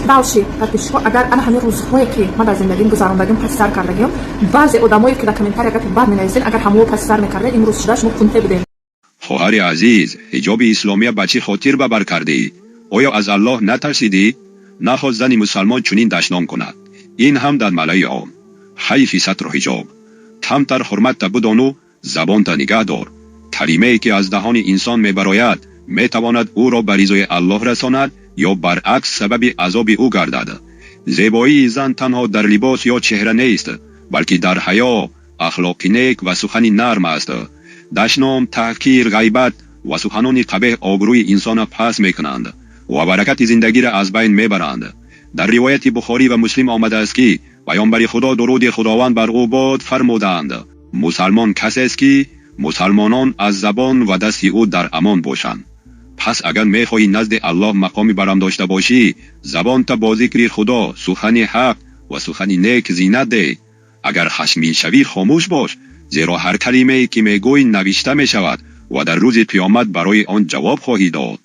Дальше, подписчико, агар ана ҳамин рӯзҳое, ки ман дар зиндагим гузарондагим, паси сар кардагим, баъзе одамое, ки дар комментария гапи бад менависен, агар ҳамао паси сар мекардем, имрӯз шуда шумо кунте будем. Хоҳари азиз, ҳиҷоби исломия ба чӣ хотир ба бар кардӣ? Оё аз Аллоҳ натарсидӣ? Нахост зани мусалмон чунин дашном кунад, ин ҳам дар малаи ом. Ҳайфи сатру ҳиҷоб. Камтар ҳурматта бидону забонта нигаҳ дор. Калимае, ки аз даҳони инсон мебарояд, метавонад ӯро ба ризои Аллоҳ расонад ё баръакс сабаби азоби ӯ гардад. Зебоии зан танҳо дар либос ё чеҳра нест, балки дар ҳаё, ахлоқи нек ва сухани нарм аст. Дашном, таҳқир, ғайбат ва суханони қабеҳ обрӯи инсона паст мекунанд ва баракати зиндагиро аз байн мебаранд. Дар ривояти Бухорӣ ва Муслим омадааст, ки Паёмбари Худо, дуруди Худованд бар ӯ бод, фармуданд: «Мусалмон касест, ки мусалмонон аз забон ва дасти ӯ дар амон бошанд». Пас агар мехоҳӣ назди Аллоҳ мақоми барам дошта бошӣ, забонта бо зикри Худо, сухани ҳақ ва сухани нек зинат деҳ. Агар хашмин шавӣ, хомӯш бош, зеро ҳар калимае, ки мегӯй, навишта мешавад ва дар рӯзи қиёмат барои он ҷавоб хоҳӣ дод.